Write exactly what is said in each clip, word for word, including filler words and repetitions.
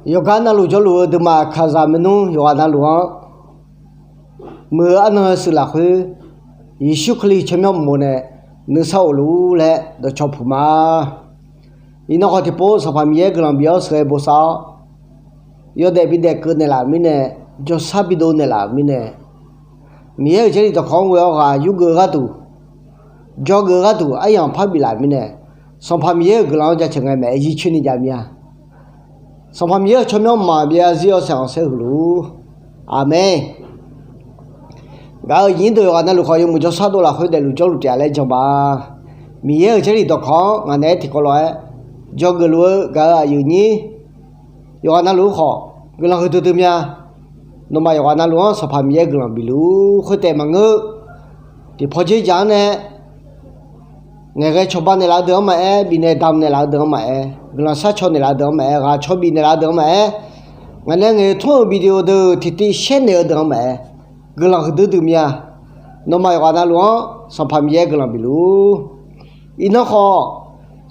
Yawqgar navluf jawrluf-eu duimaf kaqzaq maernmr yawqghaq navluf-anr, muiq-eu arnan yawshuif lafkhoer, Yeqsur Kali tsawrmyanr uqmov nae nuisar of luf-ur laer dawqcawq puq ma. Iqnan khawf tiqpov Sanqpaq Miqyaer guiqlanq bif-awr sheuqghae bosav-awr, yawdaef bidaef keuv naeqlaf-euq mirnae, jawrshar bidov naeqlaf-euq mirnae, Miqyaer-euq Jarlif dawqkawq-anr ghoe-awr ghaq yurgeuf-eu gharduq, dzawgeuf-eu gharduq aryamq par biflaf-euq mirnae, Sanqpaq Miqyaer-euq guiqlanq-anr jaceuq ngae maeq-aer jircoer ni jav mir-a. Sanqpaq Miqyaer-euq tsawrmyanr maqbyav zarzir-awr saeq-anr saerhuiq luf-ur. Aqmeq. Gaq-euq aqyuif aqnyir deuq yawqghaq navluf khawf yawmuiq jawrshar dov lafkhoer daefluf jawrluf taef-a laer jan ma. Miqyaer-euq Jarlif dawqkawq-anr ngaq naeq-aer tiqkawv lof-aer dzawgeuf luf-eu gaq-euq aqyuif aqnyir yawqghaq navluf-anr khawf guiqlanq huiqdui dui mir-a. Nawmaf yawqghaq navluf-anr Sanqpaq Miqyaer guiqlanq bifluf-ur. Khoertaef maqngeur, tiqpaw dzerdzaq-anr nae ngaeqghae cawba naeqlaf-eu deuq-anr maqaer, bifnaeq damq naeqlaf-eu deuq-anr maqaer, guiqlanq sharcaw naeqlaf-eu deuq-anr maqaer, ghaq cawbif naeqlaf-eu deuq-anr maqaer, ngaq nae ngaeq tmr-euq video deuq tiqtiv shaer naeq-eu deuq-anr maqaer, guiqlanq huiqdui dui mir-a. Nawmaf yawqghaq navluf-anr Sanqpaq Miqyaer guiqlanq bifluf-ur. Iqnan khawf,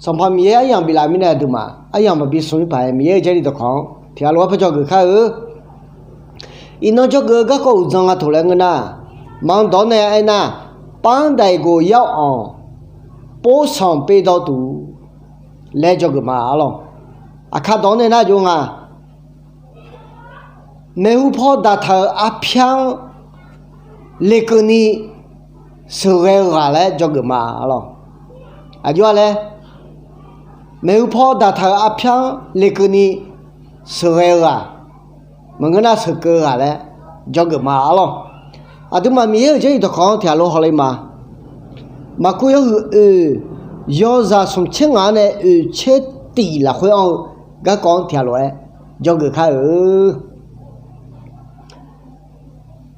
Sanqpaq Miqyaer aryamq biflaf mirnae aqduimaf aryamq maqbi smq-ir paq-aer Miqyaer-euq Jarlif dawqkawq-anr tiq ghaq lof-aer par dzawgeuf kar-eu. Iqnan dzawgeuf-eu garkawv uqdzan nga toq laer ngeur nar, maqanr dawq-anr nae aernar, ปางใดก็ยากอ่อน pov sanq pevdawv tuq laer dzawgeuf ma arlawq. Aqkar dawq-anr nae nar jov nga, maeqhu paw daqtaq-euq arpyar-anr lekeuv ni sheuqghae-eu ghaq laer dzawgeuf ma arlawq. Aqjox-a laer, maeqhu paw daqtaq-euq arpyar-anr lekeuv ni sheuqghae-eu ghaq, maqngeur nar sheuqkeuv-eu ghaq laer dzawgeuf ma arlawq. Aqduimaf Miqyaer-euq Jarlif dawqkawq-anr tiq ghaq lof hawle ma. Maqkuv yawhuiq oeq yawzaq smq tser ngaq-anr nae oeq tser tiq lafkhoer anr-eu garkawv-anr tiq ghaq lof-aer dzawgeuf kar-eu.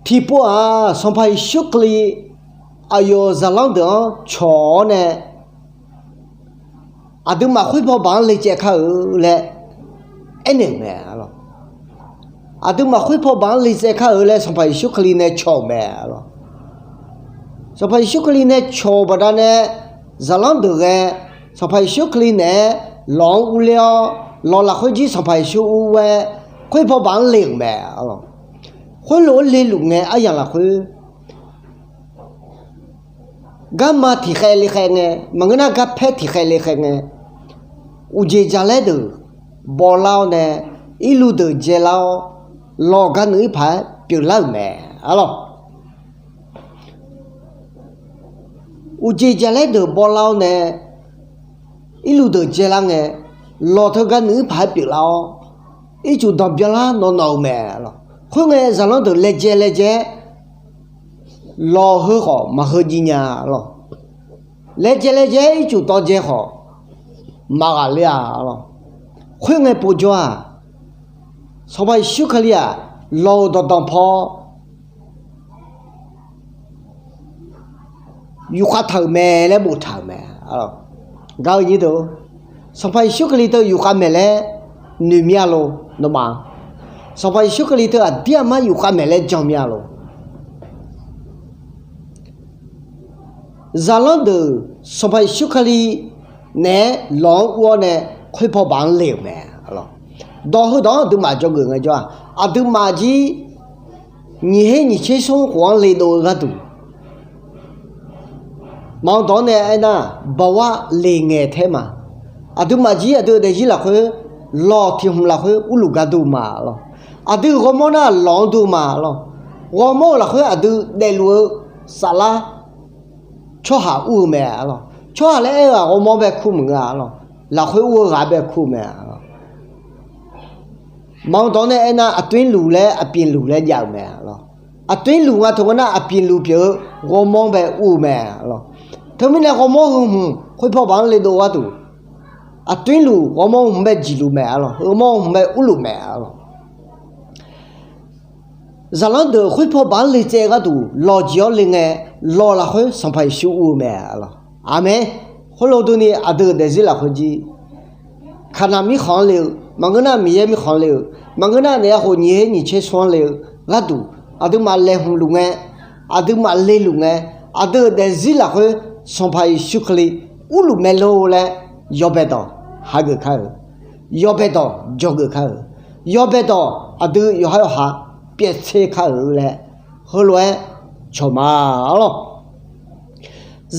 Tiqpov-aq, Sanqpaq Yeqsur Kali aqyawf zaqlanr deuq-anr cawq-awr nae, aqduimaf khoerpaw baq-anr le caev kar-eu laer aernaeq-euq mae. Aqduimaf khoerpaw baq-anr le caev kar-eu laer Sanqpaq Yeqsur Kali nae cawq-euq mae. Sanqpaq Yeqsur Kali nae cawq-euq baqdanae, zaqlanr deuq ghae Sanqpaq Yeqsur Kali naeq-aer lawq-anr urler-awr, lawq lafkhoer jir Sanqpaq Yeqsur ur-aer, khoerpaw baq-anr le-euq mae. Khoerlof-aer leluf ngae aryamq lafkhoer garma tiqkhaev le khaev ngae, maqngeur nar garpaer tiqkhaev le khaev ngae, uqjeq jaqlaer deuq bawlar-awr nae, irluv deuq dzaelar-awr, lawq garnuiv-ir paq-aer pyeuflar-euq mae arlawq. Uqjeq jaqlaer deuq bawlar-awr nae, irluv deuq dzaelar ngae, lawq teu garnuiv-ir paq-aer pyeuflar-awr, ircuf danqbyanlar nawq nawq-euq mae arlawq. Khoerngae zaqlanr deuq laejae laejae-aer lawq heu khawf maqheu jiv nya arlawq. Laejae laejae-aer ircuf tawv dzae khawf maqghaq ler-a arlawq. Khoerngae povjawr-aq, Sanqpaq Yeqsur Kali-aq, lawq-euq dawqdanq paw yufkhav taq-euq mae laer boftaq-euq mae. Gaq-eu nyir deuq, Sanqpaq Yeqsur Kali teu yufkhav maeq laer noeq mir-a lor, nawmaf? Sanqpaq Yeqsur Kali teu aqdir aqmar yufkhav maeq laer jan mir-a lor? Zaqlanr deuq Sanqpaq Yeqsur Kali naeq-aer lawq-anr ur-awr nae, khoerpaw baq-anr le-euq mae. Dawq heudawq-anr aqduimaf dzawgeuf ngaejawr-aq, aqduimaf jir nyiq her nyiq tser smr khof-anr le dov-eu gharduq, maqanr dawq-anr nae aernar, bawar le ngae taer ma. Aqduimaf jir aqdui-euq daefzir lafkhoer, lawq tiq hmq lafkhoer urluf gar dur ma lawq. Aqdui ghawrmawr nar lawq-anr dur ma lawq. Ghawrmawr-euq lafkhoer aqdui daefluf-eu saflar tsawrhaq ur-eu mae lawq. Tsawrhaq laer aer-eu-aq ghawrmawr bae kur maqngeur-a lawq. Lafkhoer ur-eu ghaq bae kur-eu mae lawq. Maqanr dawq-anr nae aernar, aqtoer luf laer aqpyeuf luf laer jav-euq mae lawq. Aqtoer luf nga teu ngeur nar, aqpyeuf luf pyeuf-eu ghawrmawr bae ur-eu mae lawq. Teumirnae ghawrmawr heu hmq khoerpaw baq-anr le dov gharduq, aqtoer luf ghawrmawr hmq bae jiqluf mae lawq. Ghawrmawr hmq bae urluf mae lawq. Zaqlanr deuq khoerpaw baq-anr le tsaev gharduq lawq jeq-awr le ngae, lawq lafkhoer Sanqpaq Yeqsur ur-eu mae lawq. Aqmeq. Khoerlof durni aqdui-euq daefzir lafkhoer jir, Kaqnaq mirkhanq-anr le-eu maqngeur nar, Miqyaer mirkhanq-anr le-eu maqngeur nar, naef yar khof nyiq her nyiq tser smr-anr le-eu gharduq, aqduimaf laeqhmq luf ngae, aqduimaf le luf ngae, aqdui-euq daefzir lafkhoer Sanqpaq Yeqsur Kali urluf mae lor laer yawbae dawq hageuf kar-euq, yawbae dawq dzawgeuf kar-euq, yawbae dawq aqdui yawqha yawqha pyaev tser kar-euq laer heulof-aer cawq ma arlawr.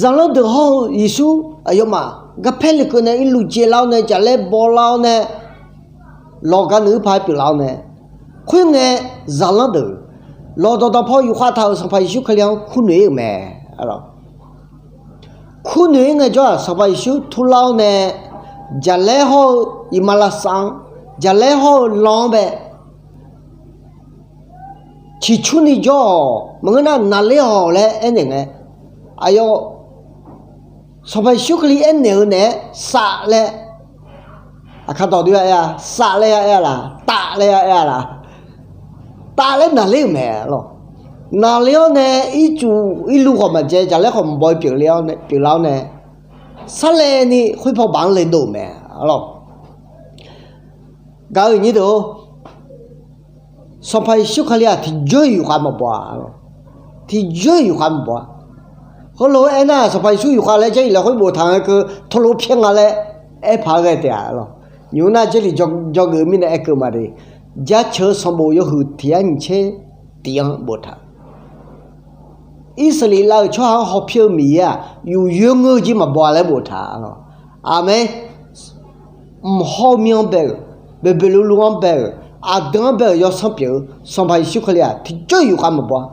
Zaqlanr deuq hawr-eu Yeqsur aqyawfmaf garpaer lekeuv nae irluv jaev lar-awr nae, jaqlaer baw lar-awr nae, lawq gar nuiv-ir paq-aer pyeuflar-awr nae, khoerngae zaqlanr deuq lawqdawq dawqpaw yufkhav taq-euq Sanqpaq Yeqsur Kali-anr kurnoeq-ir-euq mae. Kurnoeq-ir ngaejawr-aq, Sanqpaq Yeqsur turlar-awr nae, jaqlaer hawr-eu iqmalavshav-anr, jaqlaer hawr-eu lan-anr bae ciqcurni jawr-awq. Maqngeur nar, naqler-awq laer aernaeq ngae, aqyawf Sanqpaq Yeqsur Kali aernaeq-eu naeq-aer saf laer, aqkar dawq dui-a aer-a, saf laer ya aer-a laq, taf laer ya aer-a laq, taf laer naqler-euq mae arlawr. Naqler-awr nae ircuf irluv khawf maqjae, jaqlaer khawf maqbaw-eu pyeuflar-awr nae, sarlaevni khoerpaw baq-anr le dov-euq mae arlawr. Gaq-eu nyir-euq, Sanqpaq Yeqsur Kali-aq tiqjawr-iq yufkhav maqbaw-a. Tiqjawr-iq yufkhav maqbaw-a. Heulof-aer aernar, Sanqpaq Yeqsur yufkhav laer Jarlif lafkhoer boftaq ngae keuv tawrlof pyaer nga laer aerpaq-aer ghae taef-a arlawr. Nymq-mr nar Jarlif jawrgeuf mirnae aerkeuv ma de. Jaceuq-eu sanqbof yawhuiq tiq yar nyiq tser tiq-anr boftaq-euq Irsaqleqlav-euq tsawrhaq-anr hawpir-eu Miqyaer-aq, yufyoer ngeur-eu jir maqbaw-a laer boftaq arlawr. Aqmeq. Mq hawr-eu mir-anr bae-euq, boeqboeq luvluv-anr bae-euq, aqdui-anr bae-euq yawsanr pyeuf-eu Sanqpaq Yeqsur Kali-aq tiqjawr-iq yufkhav maqbaw-a.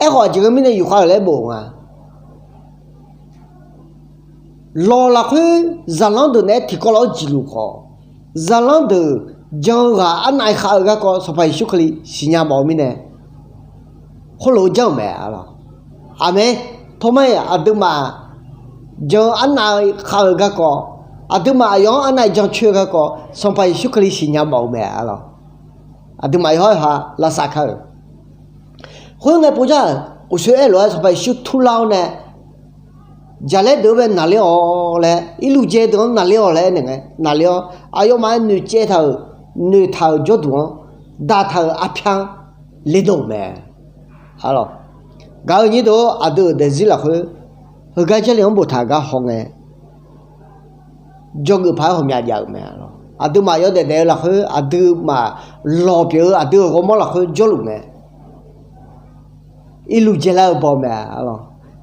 Aerkhawf aqjeq ngeur mirnae yufkhav-euq laer bof nga. Lawq lafkhoer zaqlanr deuq naeq-aer tiqkawv laf-anr jeqluf khawf, zaqlanr deuq jan-eu ghaq arnav khav-eu garkawv Sanqpaq Yeqsur Kali siqnya mawf-eu mirnae, khoerlof-aer janr-euq mae arlawr. Aqmeq. Tawrmar-iq aqduimaf jan-eu arnav khav-eu garkawv, aqduimaf aqyawf-anr arnav jan coer-eu garkawv Sanqpaq Yeqsur Kali siqnya mawf-eu mae arlawr. Aqduimaf yawqha yawqha lavsav kar-euq. Khoerngae povjar-euq uqsoer aer lof-aer Sanqpaq Yeqsur turlar-awr nae, jaqlaer deuq-anr bae naqler-awq laer, irluv jaev deuq-anr naqler-awq laer aernaeq ngae, naqler-awr aqyawfmaf-aer noeqtsaev taq-euq, noeqtaq-euq jawrduq-anr, daqtaq-euq arpyar-anr le dov-euq mae. Arlawr, gaq-eu nyir deuq, aqdui-euq daefzir lafkhoer heugar Jarlif-anr boftaq gar hawngae, jawrgeuf paq-aer ghawqmya jav-euq mae arlawr. Aqduimaf yawdaef daef-eu lafkhoer aqduimaf lawq pyeuf-eu aqdui-euq ghawrmawr lafkhoer jawrluf mae. Irluv jaelar-eu baw mae arlawr.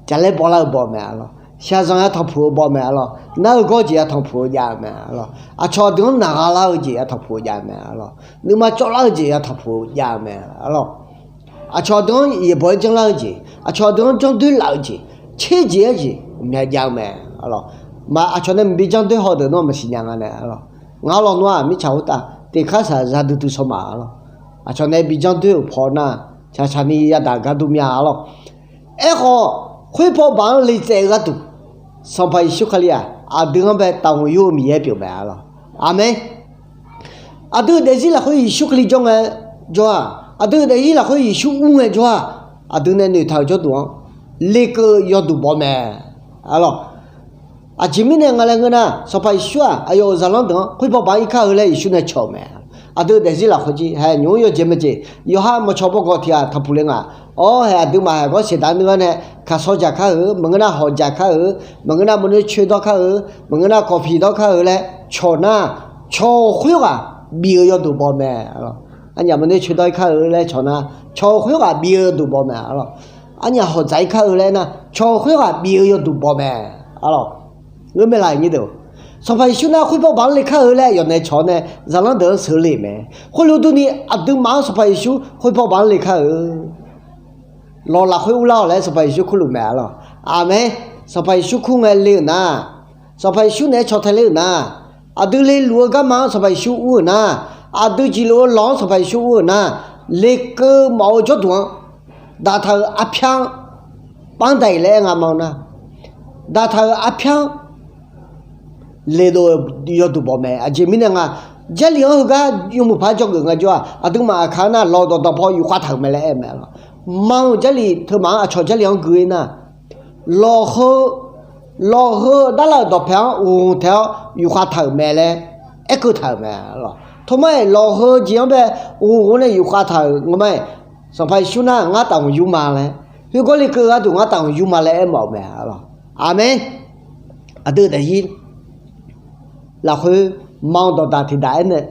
Jaqlaer bawlar-eu baw mae arlawr. Shaqzanq ya tanqpuq-eu baw mae arlawr. Nar-eu gawr jeq ya tanqpuq-eu jav-eu mae arlawr. Aqcawq aqdui-anr naq gha lar-eu jeq ya tanqpuq-eu jav-eu mae arlawr. Nuima cawv lar-eu jeq ya tanqpuq-eu jav-eu mae arlawr. Aqcawq aqdui-anr yaeqbawq-aer janrlar-eu jeq, aqcawq aqdui-anr janrdoer laf-eu jeq, tser jeq-aer jeq myaq jav-eu mae arlawr. Maq aqcawq nae maqbi janrdoer haw deuq nawr maqsiq nya nga nae arlawr. Ngaq-awr lawnmr-aq mirtsaq khoertav tiqkar saq za duidui shaw ma arlawr. Aqcawq nae bi janrdoer-euq paw nar, tsaqtsaqni yadaq gar dur mya arlawr. Aerkhawf, khoerpaw baq-anr le tsaev-eu gharduq, Sanqpaq Yeqsur Kali-aq aqdui-anr bae taqhmq yur-eu Miqyaer pyeuf mae arlawr. Aqmeq. Aqdui-euq daefzir lafkhoer Yeqsur Kali jawr ngae jawr-aq, aqdui-euq daefzir lafkhoer Yeqsur ur ngae jawr-aq, aqdui nae noeqtaq-euq jawrduq-anr lekeuv yawduq baw mae arlawr. Aqjeq mirnae nga laer ngeur nar, Sanqpaq Yeqsur-aq aqyawf-euq zaqlanr deuq-anr khoerpaw baq-anr irkar-eu laer Yeqsur nae cawq-euq mae. Aqdui-euq daefzir lafkhoer jir hae nymq-mr yawjeq majeq, yawqha maqcawq bawgawq tiq ghaq tanqpuq le nga. Awr, hae aqduimaf hae gawr sheuqdaq nuigar nae kaqsawr dzaq kar-euq, maqngeur nar hawq dzaq kar-euq, maqngeur nar maqnoer coedawr kar-euq, maqngeur nar kawqpiq dawr kar-euq laer cawq nar, cawq khoerghaq bif-eu yawduq baw mae arlawr. Arnyaf maqnoer coedawr kar-euq laer cawq nar, cawq khoerghaq bif-eu yawduq baw mae arlawr. Arnyaf hawq dzaq-ir kar-eu laer nar, cawq khoerghaq bif-eu yawduq baw mae arlawr. Ngeur mae laf nyir deuq, Sanqpaq Yeqsur nar khoerpaw baq-anr le kar-eu laer yawf nae cawq-awr nae zaqlanr deuq-anr sheuq le mae. Khoerlof durni aqduimaf-anr Sanqpaq Yeqsur khoerpaw baq-anr le kar-eu lawq lafkhoer urlar-awq laer Sanqpaq Yeqsur kurluf mae arlawr. Aqmeq. Sanqpaq Yeqsur kur ngae le-euq nar, Sanqpaq Yeqsur naeq-aer caw tae ler-euq nar, aqdui leluf-eu garma-anr Sanqpaq Yeqsur ur-euq nar, aqdui jeqluf-eu lawq-anr Sanqpaq Yeqsur ur-euq nar, lekeuv mawf-eu jawrduq-anr, daqtaq-euq arpyar-anr, panr daq-iq laer aer nga ma-eu nar, daqtaq-euq arpyar-anr ledov-eu yawduq baw mae. Aqjeq mirnae nga, Jarlif-anr heugar yawmuiq paq-aer jawrgeuf ngaejawr-aq, aqduimaf aqkar nar lawqdawq dawqpaw yufkhav taq-euq mae laer aer mae arlawr. Maq-euq Jarlif teumaq-anr aqcawq Jarlif-anr gui-ir nar, lawqheu, lawqheu darlav-euq dawqpae-anr uqghov tae-awr yufkhav taq-euq mae laer aerkeuv taq-euq mae arlawr. Tawrmar-iq lawqheu jeq-anr bae uqghov nae yufkhav taq-euq ngamar-iq, Sanqpaq Yeqsur nar ngar taqhmq yur ma laer, khoergawr lekeuv gharduq ngar taqhmq yur ma laer aermawf-eu mae arlawr. Aqmeq. Aqdui-euq daefzir lafkhoer ma-eu dawqdaq tiqdaq aer nae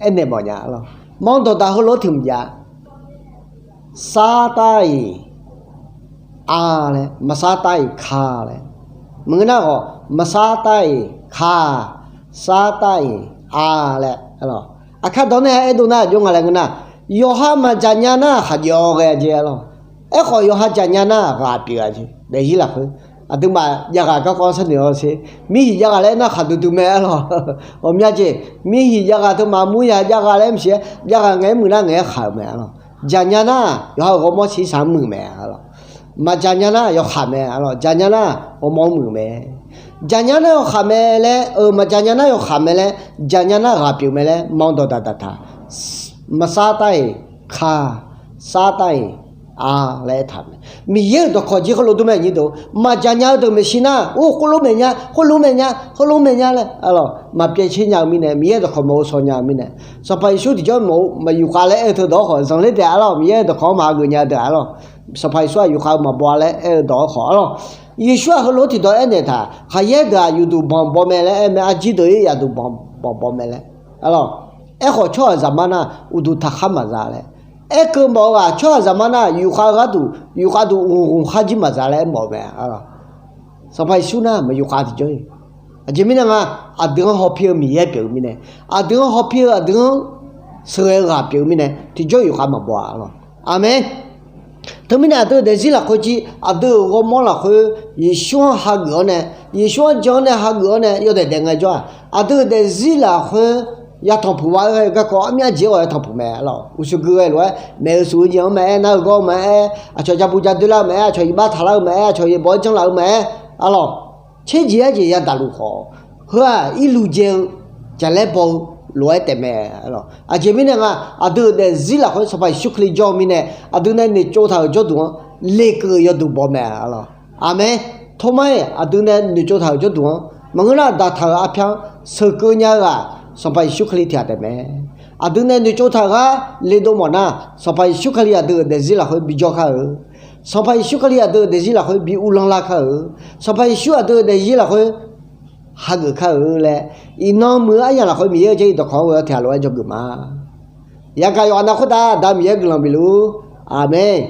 aernaeq mawf nya lawr. Manr dawqdaq heulof tiq mq jav. Sar tar-iq ar laer, maqsar tar-iq kar laer. Maqngeur nar khawf, maqsar tar-iq kar, sar tar-iq ar laer. Aqkar dawq nae aerdov nar aqjox nga laer ngeur nar, yawqha maqdzaq nya nar khaqjaev-awr ghae jeq-a lawr. Aerkhawf yawqha dzaq nya nar ghaq pyeuf-a jeq. Daefzir lafkhoer aqduimaf javghaq garkawv-anr sharnoeq-awr sher. Mirhiq javghaq laer aernar khaqdui dui mae-a lawr. Ghawqmya jeq, mirhiq javghaq teumaf mur ya javghaq laer maqsiq-aer javghaq ngaeq-aer muiq nar ngaeq-aer khaq-euq mae-a lawr. Dzaq nya nar yawqha-euq ghawrmawr siqsaq-anr muiq mae-a lawr. Maqdzaq nya nar yawqha khaq mae-a lawr. Dzaq nya nar ghawrmawr-anr muiq mae. Dzaq nya nar yawqha mae laer, euq maqdzaq nya nar yawqha mae laer, dzaq nya nar ghaq pyeuf mae laer manr dawqdaq daqtaq. Maqsar tar-iq kar, sar tar-iq ar laer aertaq mae. Miqyaer-euq dawqkawq jir heulof dur mae nyir deuq. Maqdzaq nya-eu deuq maeqshi nar, or, khoerlof maeq nya, khoerlof maeq nya, khoerlof maeq nya laer, a lawr, maqpyaev tser nya-eu mirnae, Miqyaer-euq dawqkawq maqghovshaw nya-eu mirnae, Sanqpaq Yeqsur tiqjawr maqyufkhav laer aer-eu teu dawq-awr khawf zanqler taef-a lawr. Miqyaer-euq dawqkawq-anr maqhageuf nya-eu deuq-a lawr. Sanqpaq Yeqsur-aq yufkhav-eu maqbaw-a laer aer-eu dawq-awr khawf-a lawr. Yeqsur-aq heulof tiqdawq aernaeq taq, khaqyaer deuq-aq yufduq banq baw mae laer aer mae, arjir deuq-ir yaqduq banq baw mae laer, a lawr. Aerkhawf tsawrhaqzaqmar nar uqduq taqkhar maqza laer. Aerkeuv mawf-eu ghaq tsawrhaqzaqmar nar yufkhav-eu gharduq, yufkhav duq ghmq ghmq khar jir maqza laer aermawf-eu mae, a lawr. Sanqpaq Yeqsur nar maqyufkhav tiqjawr-iq. Aqjeq mirnae nga, aqdui-anr hawpir-eu Miqyaer pyeuf-eu mirnae, aqdui-anr hawpir-eu, aqdui-anr sheuqghae-eu ghaq pyeuf-eu mirnae tiqjawr yufkhav maqbaw-a lawr. Aqmeq. Teumirnae aqdui-euq daefzir lafkhoer jir, aqdui-euq ghawrmawr lafkhoer Yeqsur-anr hageuf-awr nae, Yeqsur-anr jan-awr nae hageuf-awr nae yawdaef daef ngaejawr-aq, aqdui-euq daefzir lafkhoer yatanq puq va-aer ghae-eu garkawv armyar jeq-aer ghawq yatanq puq mae, a lawr. Uqshoe gui ghae lof-aer maeq-eu shuf-eu jeq-anr mae-aer, nar-eu gawr-eu mae-aer, aqcawq ja bu ja doerlar-eu mae-aer, aqcawq iqbax taqlar-eu mae-aer, aqcawq yaeqbawq-aer janrlaf-eu mae-aer, a lawr. Tser jeq-aer jeq yadaq luf khawf, heu-aq irluv dzae-eu jaqlaer baw-eu lof-aer taef mae, a lawr. Aqjeq mirnae nga, aqdui-euq daefzir lafkhoer Sanqpaq Yeqsur Kali jawr-eu mirnae, aqdui nae noeqtsov taq-euq jawrduq-anr lekeuv-eu yawduq baw mae, a lawr. Aqmeq. Tormar-iq aqdui nae noeqtsov taq-euq jawrduq-anr maqngeur nar daqtaq-euq arpyar-anr sheuqkeuv nya-eu ghaq Sanqpaq Yeqsur Kali tiqghaq taef mae. Aqdui nae noeqtsov taq-euq gar ledov mawf nar, Sanqpaq Yeqsur Kali aqdui-euq daefzir lafkhoer bijawr kar-eu. Sanqpaq Yeqsur Kali aqdui-euq daefzir lafkhoer bi uvlanr lar kar-eu. Sanqpaq Yeqsur aqdui-euq daefzir lafkhoer hageuf kar-eu laer, iqnan muiq-eu aryamq lafkhoer Miqyaer-euq jarlif dawqkawq-anr ghoe-awr tiqghaq lof-aer dzawgeuf ma. Yagaq yawqghaq nav khoertav Aqda Miqyaer guiqlanq bifluf-ur. Aqmeq.